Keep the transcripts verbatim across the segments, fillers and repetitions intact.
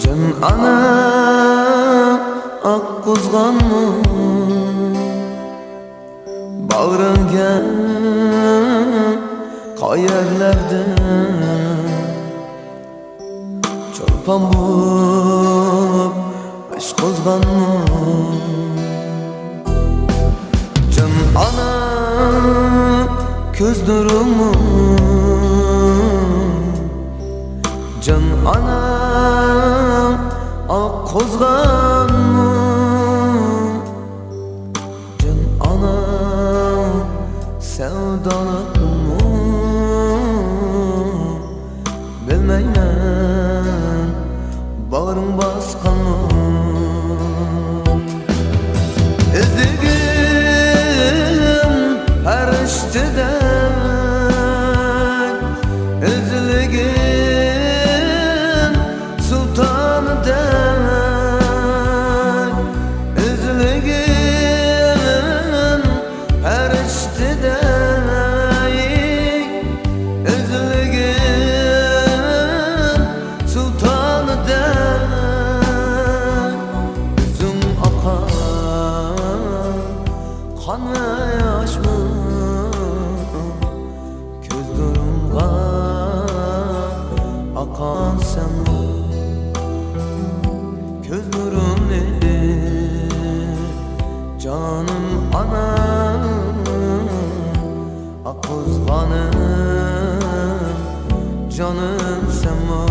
جان ئانا، ئاق قوزغالمۇ، باغرىڭغا قايەرلەردە چولپان بوپ باش قوزغالمۇ. جان ئانا، كۆز نۇرۇممۇ، جان ئانا، ئاق قوزغالمۇ، جان ئانا، سەۋدالىقمۇ، بىلمەيمەن، باغرىڭ باسقانمۇ؟ ئىزلىگىن پەرىشتىدەك، ئىزلىگىن سۇلتاندەك، ئىزلىگىن پەرىشتىدەك، ئىزلىگىن سۇلتاندەك. كۆزۈڭ ئاقار قان ۋە ياشمۇ، كۆزلىرىمغا ئاققان سەنمۇ. كۆزلىرىمنى جانىم ئانام، ئاق قوزغالىم جانىم سەنمۇ.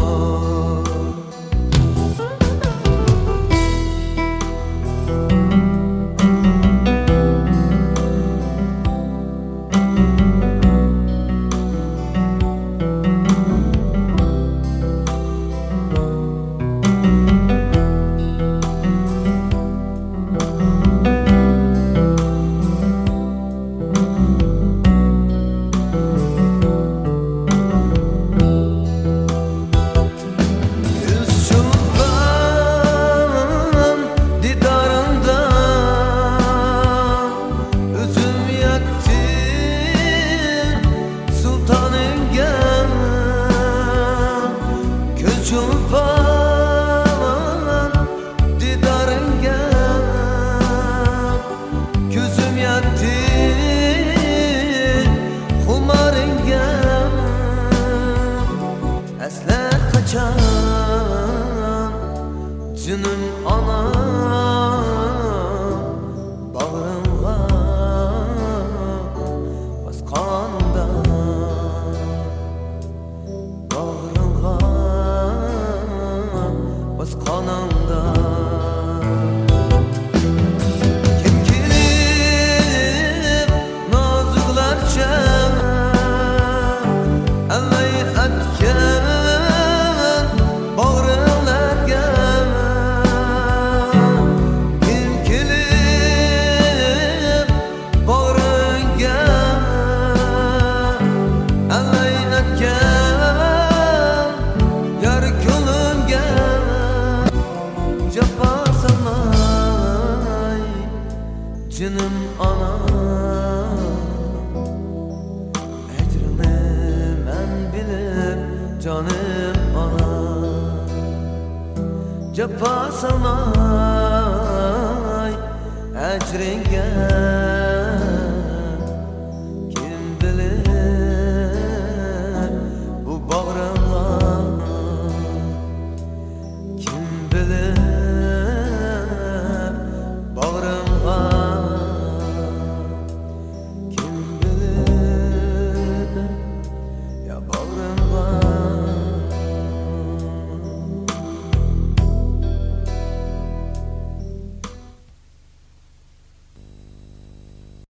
كۈز چولپان دىدارىڭدا، ئۆزۈم يەتتىم سۇلتانىڭغا. كۈز چولپان دىدارىڭغا، كۆزۈم يەتتى خۇمارىڭغا. ئەسلە قاچان جېنىم ئانا، باغرىڭغا باسقاندا، باغرىڭغا باسقانىڭدا، كىم كېلىپ نازۇكلارچە ئەلەي ئەتكەن باغرىڭلارغا؟ كىم كېلىپ باغرىڭغا ئەلەي ئەتكەن يار كۆڭلۈڭگە؟ جاپا سالماي جېنىم ئانا، ئەجرىڭنى مەن بىلىپ جانىم ئانا. جاپا سالماي